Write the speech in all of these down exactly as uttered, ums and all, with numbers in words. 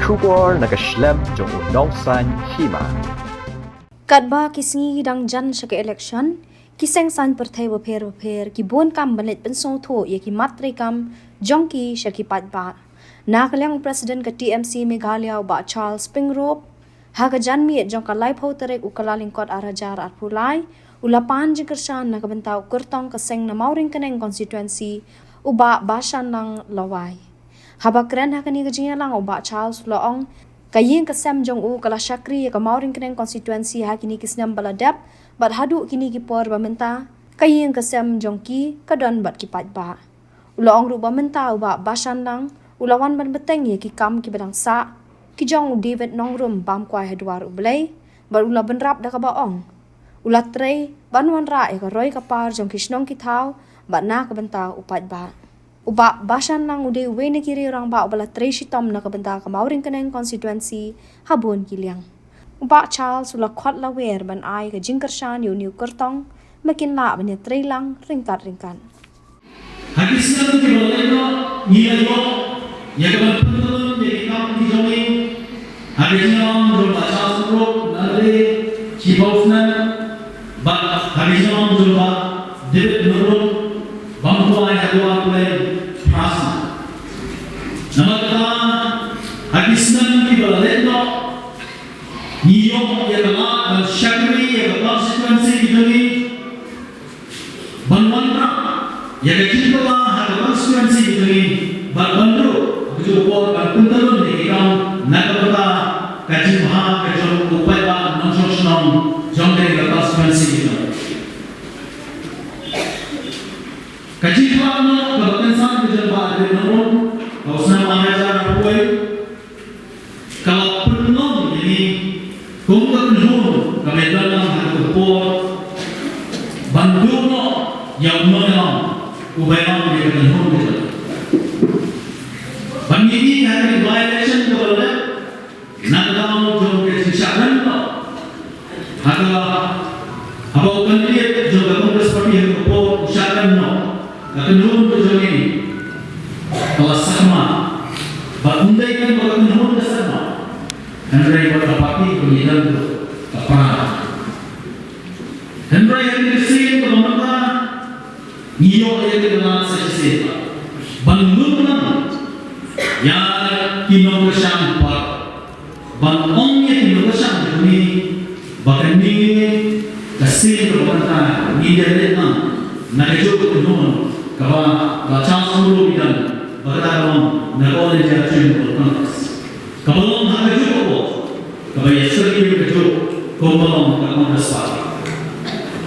Khubor na ka shlem jong u nongsan hima. Katba ki sngi dang jan sha ka election, ki seng saiñ pyrthei bapher bapher ki bun kam ban leit pynsngewthuh ïa ki mat treikam jong ki sha ki paidbah. Na ka liang u President ka T M C Meghalaya u Bah Charles Pyngrope, ha ka janmiet jong ka laiphew tarik u Kyllalyngkot ar hajar arphew lai, u la pan jingkyrshan na ka bynta u kyrtong ka seng na Mawryngkneng constituency, u Bah Bashanlang Lawai. Haba kren ha kane ka jingïalang u Bah Charles u la ong, ka ïing ka sem jong u ka la shakri ïa ka Mawryngkneng constituency ha kine ki snem ba la dep, bad haduh kine ki por ba mynta, ka ïing ka sem jong ki ka don bad ki paidbah. U la ong ruh ba mynta u Bah Bashanlang u la wan ban bteng ïa ki kam kiba dang sah ki jong u David Nongrum bam kwai ha dwar U Blei, bad u la bynrap da kaba ong, u la trei ban wanrah ïa ka roi ka par jong ki shnong ki thaw bad na ka bynta u paidbah. U Bah Bashanlang u dei uwei na ki riew rangbah uba la trei shitom na ka bynta ka Mawryngkneng constituency ha bun ki liang. U Bah Charles u la khot la wer ban ai ka jingkyrshan ïa une u kyrtong ba kin lah ban ïatrei lang ryngkat ryngkat. Ha ki snem kiba la leit noh ngi la ïoh ïa ka ban pynlong ïa ki kam ki jong ngi. Ha ka jingïalang jong u Bah Charles Pyngrope, nalor shiphew snem, bad ha ka jingïalang jong u Bah David Nongrum bam kwai ha dwar U Blei phra snem. Namar kata, ha ki snem kiba la leit noh ngi ïoh ïa ka lad ban shakri ïa ka constituency ki jong ngi, ban wanrah ïa ka jingkylla ha ka constituency ka jong ngi, bad ban ruh ha kajuh ka por ban pyntyllun ïa ki kam na ka bynta ka jingbha ka jong u paidbah nongshong shnong jong kane ka constituency ka jong ngi. Ka jingkhlad noh kaba kynsan ka jong u Bah David Nongrum ha u snem ar hajar arphew wei, ka la pynlong ïa ngi kum ka kynhun kaba ïadon lang ha ka por ban duh noh ïa u nongïalam uba ïalam ïa ka kynhun ka jong ngi. Ban ïohi ha ka by-election kaba la dep na ka daw jong ka jingshah rem noh. Ha ka, haba u candidate jong ka Congress Party ha ka por u shah rem noh, ka kynhun ka jong ngi ka la sakma. Bad ym dei tang ba ka kynhun ka sakma, hynrei bad ka party ka ngi don ruh ka pra. Hynrei ha kane ka sien kaba mynta ngi ïoh ïa ka lad sa shisien ban lum lang ïa ki nongkyrshan ba ban ong ïa ki nongkyrshan jong ngi ba kane ka sien kaba mynta ngin ïa leit lang na kajuh ka kynhun kaba Bah Charles Pyngrope u don, ba kata ka long na ka All India Trinamool Congress. Kaba long ha kajuh ka por kaba ïa syriem kajuh kumba long ka Congress Party.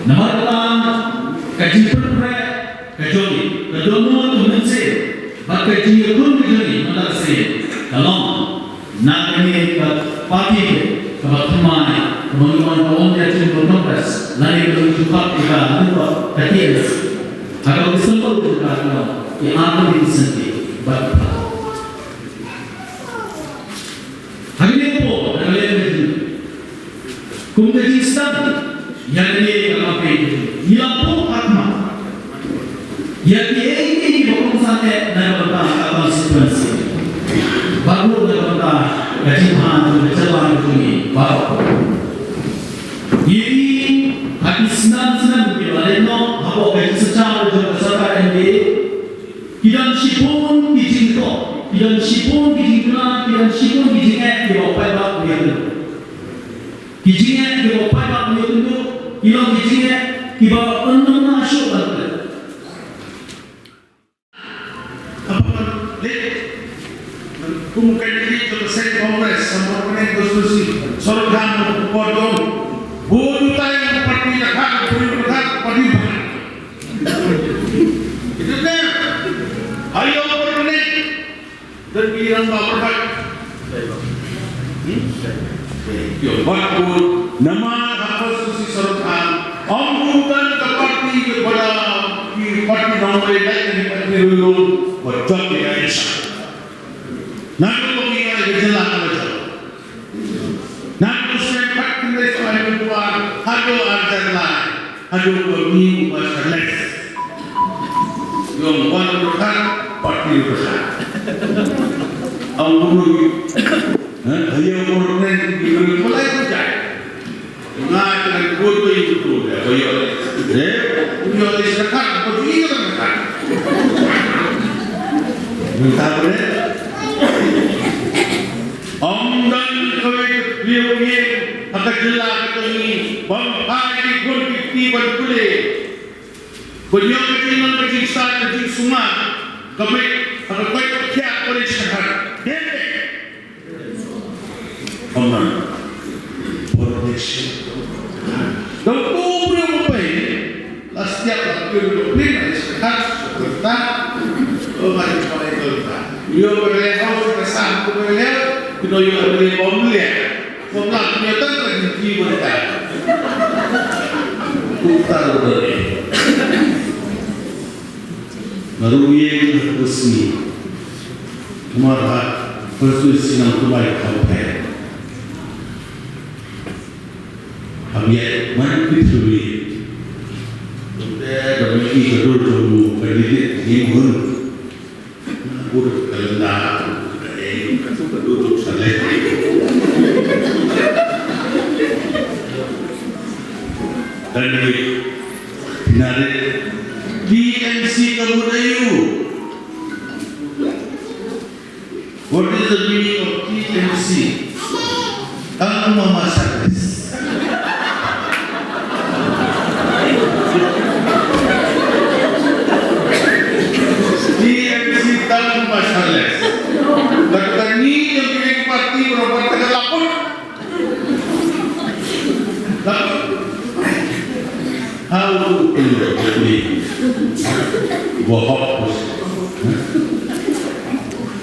Namar kata ka jingpynpreh ka jong ngi ka dohnud ka mynsiem bad ka jingïakhun ka jong ngi mynta ka sngi ka long na kane ka party kaba thymmai kaba ngi ong ka All India Trinamool Congress lane kaba ngi ju khot ïa ka lyngkot ka T M C. Ha kaba ki symbol jong ka ka long ki ar tylli ki sengkit bad ki pla. Hangne hapoh na ka liang ka jong ngi, kum ka jingsdang ïa kane ka campaign ka jong ngi, ngi la buh ha khmat ïa kiei kiei kiba kongsan eh na ka bynta ka constituency bad ruh na ka bynta ka jingïakhun ka jylla ka jong ngi baroh. Ngi ïohi ha ki snem snem kiba la leit noh hapoh ka jingsynshar jong ka sorkar M D A, ki don shibun ki jingthoh, ki don shibun ki jingkyrmen, ki don shibun ki jingeh kiba u paidbah u ïakynduh. Ki jingeh kiba u paidbah u ïakynduh ki long ki jingeh kiba ym nang shuh ban pynlong. Kum u candidate jong ka seng Congress, sa Mawryngkneng constituency, Sohryngkham, u Pyngrope, bun u tai u party da kha, u party da kha, u party da kha. Itu ne. Ayo, u party ne. Dan bilang ba perfect. Hmm? Yo, wat ko, namar ha constituency Sohryngkham, ym bun ka party ïa ba la, ki party nongwei lait ki party rulung, ba jot ïa ka election. Naduh ba ngi ïa ka jylla ka la jot. Naduh snem khatkhyndai spah hynñiew phew ar, haduh ar hajar lai, haduh ba ngi u ba sha left. Ïong wan u khat, party u khat. Ym bun u Ha? Ayo ko ne ki beri mulai ko jai. Nga ka ko to yu to de ko yo. Eh, yo de saka ko ji ka ka. Minta ko ne. Ong dan ko yo yo ha ka jylla ka to ni. Bang hai ki kun ki ti ban pule. Ko yo ka jylla ka jingsa ka jingsuma. Ka me ha ka ko ya ko de saka. Dede. Amen. Protection. Dong tu briew ba pei. La step la briew ba pei la step ta. Oh my God, my God. Yo ba le hau ka sam ko ba le. Kino yo ba le bom le. Bom la kino tan ka di ba ta. Ku ta ro de. Nga ruh ïeng ha ka sngi. Namar ha ka sngi shnong Tumai ka pher. Hap ïaid man ki thuri. Kumta da mynta ka dur jong u ka dei dei dei mun. Nga dur ka lenda. Ka dur ka dur sa leh. Dan ni nare T M C ka mut aïu. What is the meaning of T M C? Tang Mama Service. T M C Tang Mama Service. Kata ni yang kini parti berapa tengah lapor. How to play? Wahab.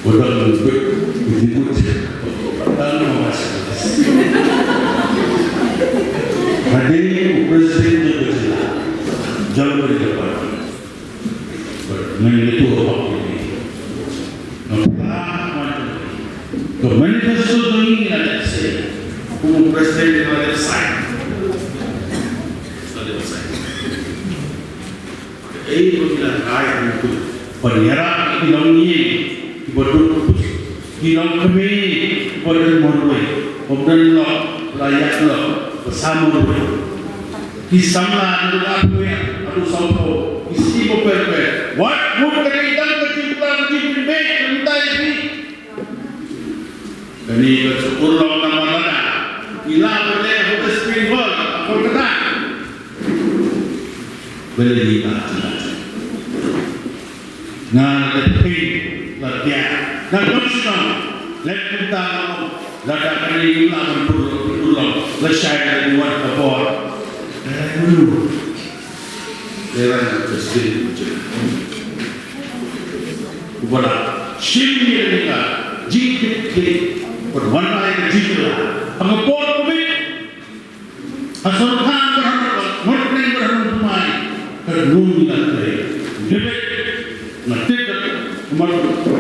Wadang lembut. Tanah mas. Hadir presiden juga jelas. Jauh dari depan. Ngan ïa tu hok ïa ngi. Nga pyrkhat ma jong ngi. Ka manifesto jong ngi ngi la dep seh. Kum u president ngi la dep sign. La dep sign. Ei ba ngi la rai ha ngi. Ban ïarap ki longïing kiba duk. Ki longkmie kiba don marwei, ba ym don lok, ba la ïaid lok, ba sam marwei. Ki samla na ka pyrthei, haduh sawphew, ki siem bapher bapher. Wat mut ka dei tang ka jingpynbeit, ka jingpynbeit, ka jingpynbeit. Kane ka shu urlong namar lada ki lah ban leh ha West Bengal, ha Kolkata. Balei ngi lah. Nga la dep peit, la biang. Nga dang shu leh kumta, nga ong, lada kane ym lah ban pur, pur, pur, lashai la ïa wat ka bor. Dei mano? Dei ran ka sdin ka jin. Uba la shim ïa ka jingkit khlieh, ban wan ai ka jingkit. Ha ka por Covid, ha Sohryngkham Byrhan, Nongpynim Byrhan Nongthymmai, ka nongïalam ka dei. Debit, nga tip ka, kumno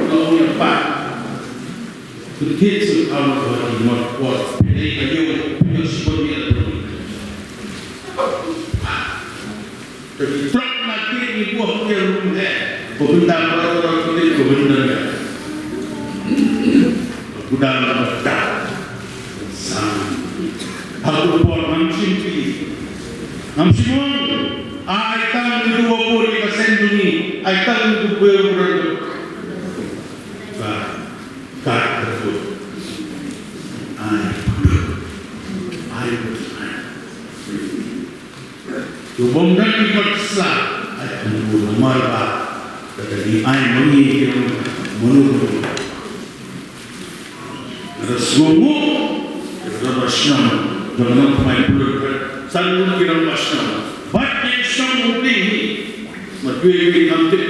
ka ong ïa pa. Ka thied sngewthuh ka ong ïa pa, pynlong ka ïew, pynlong shibun ïa ka. Ka trok na thied ïa buh ïa rum he. Ko bynta ko ko ko ko bynta. Ko dang bynta. Sang. Aku por ngam shim pi. Ngam shim ong. Ai tang ni tu wa por ni ka sen tu ni. Ai tang ni tu bel bel. Ka ka ka tu. Ai. Ai. Ai. Ïa u bym don ki kot sla, ai, ka mut namar ba ka dei ai ma ngi ki nong mano mano. Ka da sngewnguh ïa ka rangbah shnong jong ka Nongthymmai Pyrthei, ka san ngut ki rangbah shnong. Bad ki shnong u dei hi ma dei ki ngam tip.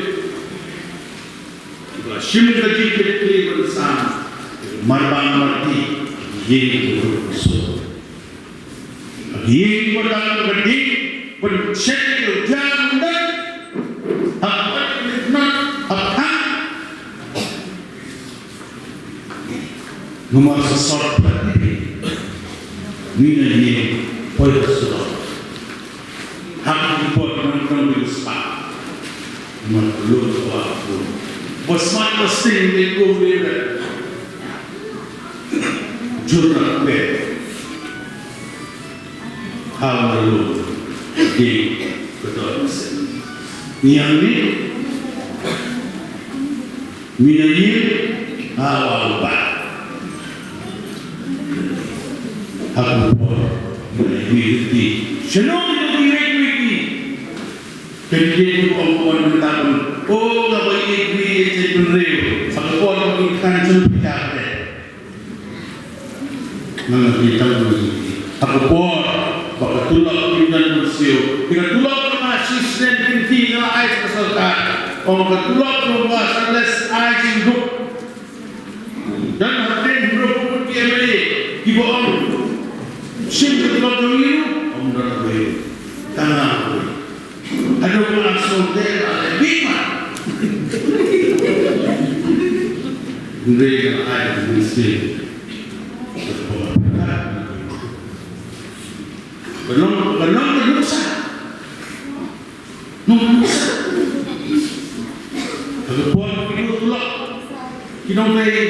Ki ba shim ka jingkit khlieh ban sam, marbang mardi, ïing ki ruh ki sur. Ïing ba dang ka ding ban check ïa u jam u dang. Ha ka ding na ha ka. Namar sa sort ba ding. Ni na ïing poi ka sur. Ha ka ding poi nang nang ding spah. Namar ka lum ka ba ka lum. Ba smart ba sting dei kum dei. Jur na pet. Hau na lu. Di betul. Niang ni. Mina yi. Hau ba. Aku por. Mina yi di. Shalom di wiki wiki. Kyndiat u ong, u wan mynta ban, o, nga ba ïeit ri ïeit jaitbynriew. Ha ka por ba ki khan jong phi ïa ka. Nga nga ïeit tang u ïeit. Ha ka por ba ka tulop kim don ban siew. Ki ka tulop jong nga shisnem kim ki nga la ai sha ka sorkar. Ong ka tulop jong nga sa les ai jingdup. Don hapdeng hynriew phew ki M L A kiba ong, shim ka tulop jong ngi ruh, ym don uwei. Tang nga uwei. Haduh ba nga sngewthuh ba la bit ma. Hynrei nga ai ka mynsiem. Ka long, ka long ka nuksa. Nuksa. Ka por ki nuksa. Ki nongtrei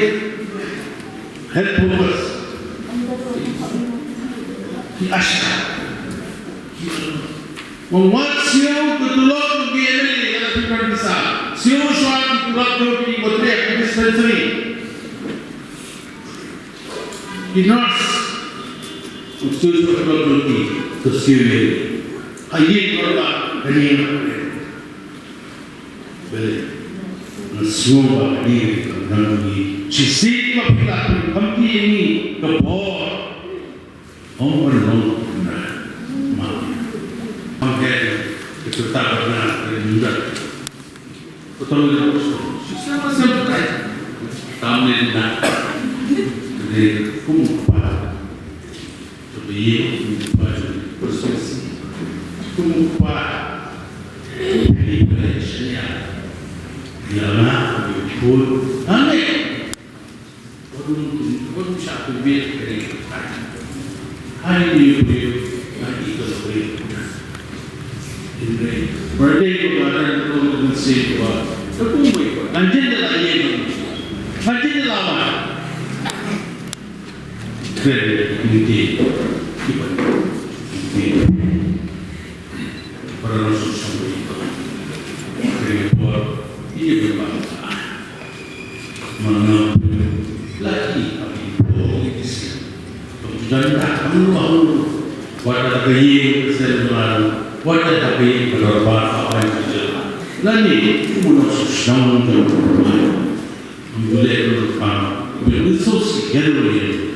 health workers. Ki ASHA. Mo wat siew ka tulop ki M L A ka la pynban visa. Siew shuwa ki tulop ki ba trei ki dispensary. Ki nurse. Siew shuwa ki tulop ki to siew ye. Ka ye ko ba ka ye. Bele. Nga sngew ba ka dei ka nang ni. Shisien ba phi la pynkamti ïa ngi ka bor. Ong ban long na. Ma. Ong ke, ke tetap na, ke muda. Potong ni. Shisien ba sem kai. Tam ni na. Dei kum pa. Kaba ïeng kum u kpa jong ka presidency, kum u kpa u privilege ïa nga, kum u khun. Amen. Warum, warum shah tu biar kari kata. Hai ni u briew, hai ni ka briew. Hynrei, pyrthei ka ba don ka mynsiem ka ba, ka kum wei ka ba, ngan jin da la ïeng, ngan jin da la wan. Kren ngi ki ban ngi para nong suk song ngi ki ban kren por ngi ki ban ba ma nga la ki abi por ngi ki si. Tok jan da ang lu ang lu. Wat da ka yi sen ma wat da ka yi ka dor ba ka ai ki jela. La ni ku mo nong suk song ngi ki ban Ngule rupa, ngule sosi, ngule.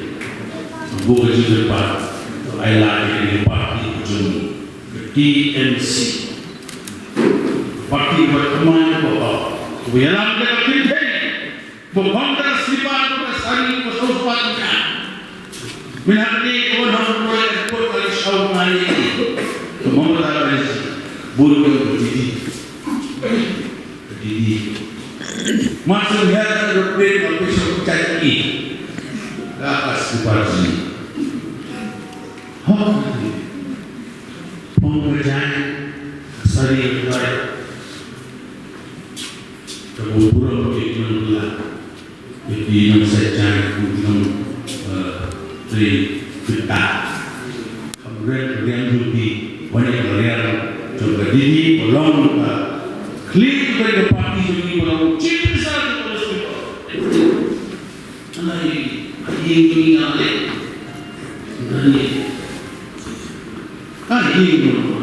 Buka juga pa, ai la ini parti ujung, T M C. Parti buat kemana kau? Kau yang lama kita kiri, bukan kita selipan, kita sari, kita sopan kita. Minat ni kau nak mulai buat kali syau kali ini. Kau mau tak ada isi, bukan begini. Didi. Masih lihat ada pin official chat ni. Rakas bupati. Hok. Pengkerjaan sehari-hari. Kamu buram di dalam gelap. Ïa ki nongshah jaiñ, ïa ki nong, eh, trei bynta. Kam riam, riam jong ki, wan ïa ka riam jong ka Didi ba long ka khlieh ka party jong ngi ba long Chief Minister jong ka West Bengal. Ana i, i jong ngi ana i. Ana i. Ka i jong ngi.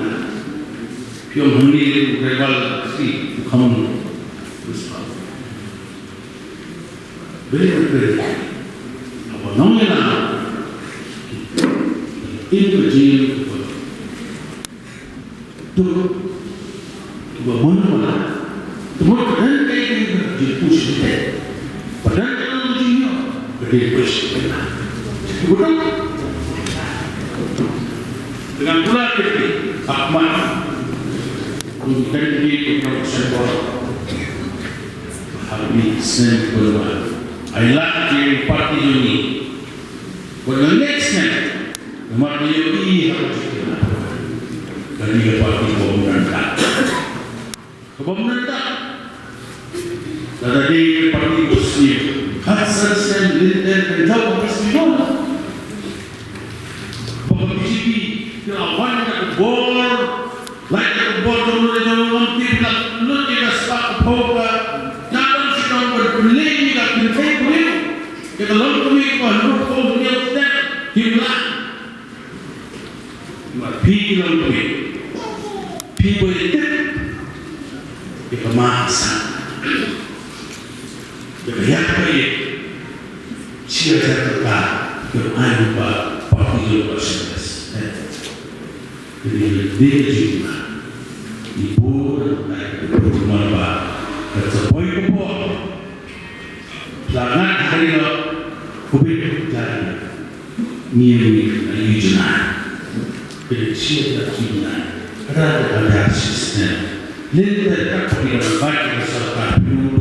Phi ong hangne u tribal si u kham. Bele bele. Haba nong ïa la. In ka jingim ka. Tu. Ba mon wala. Tu mon ka dang kai kai ka jingpush ni te. Ba dang kai ka jingim ka jingpush ni te. Betul. Dengan pula kita akmat. Bukan kita kita. Happy Saint Paul. Ai lad ïa ka party jong ngi. Wat la next time. Namar ba ïohi ha ka jingim. Kane ka party kaba mynta. Kaba mynta. Lada dei ka party ba sniew. Hynrei snem lynter ka jaw ka sniew. Ïa ka long kmie kaba hynriew phew hynñiew snem kim lah. Namar phi ki long kmie, phi ba ïa tip ïa ka ma ka sa, ïa ka ïap ka ïeit. Shi hajar tyngka ki ai lypa ba phi jong ka shes. Kane ka dei ka jingma. Ngi buh na ka bynta ka bynta ka bor. Ka sa poi ka bor. La ngat ha ri lo. Ka bit ka jari. Ngi ngi na yu jnai. Ka dei shi da ki jnai. Ka da ka da shi snem. Lynter ka poi ka bait ka sorkar phi.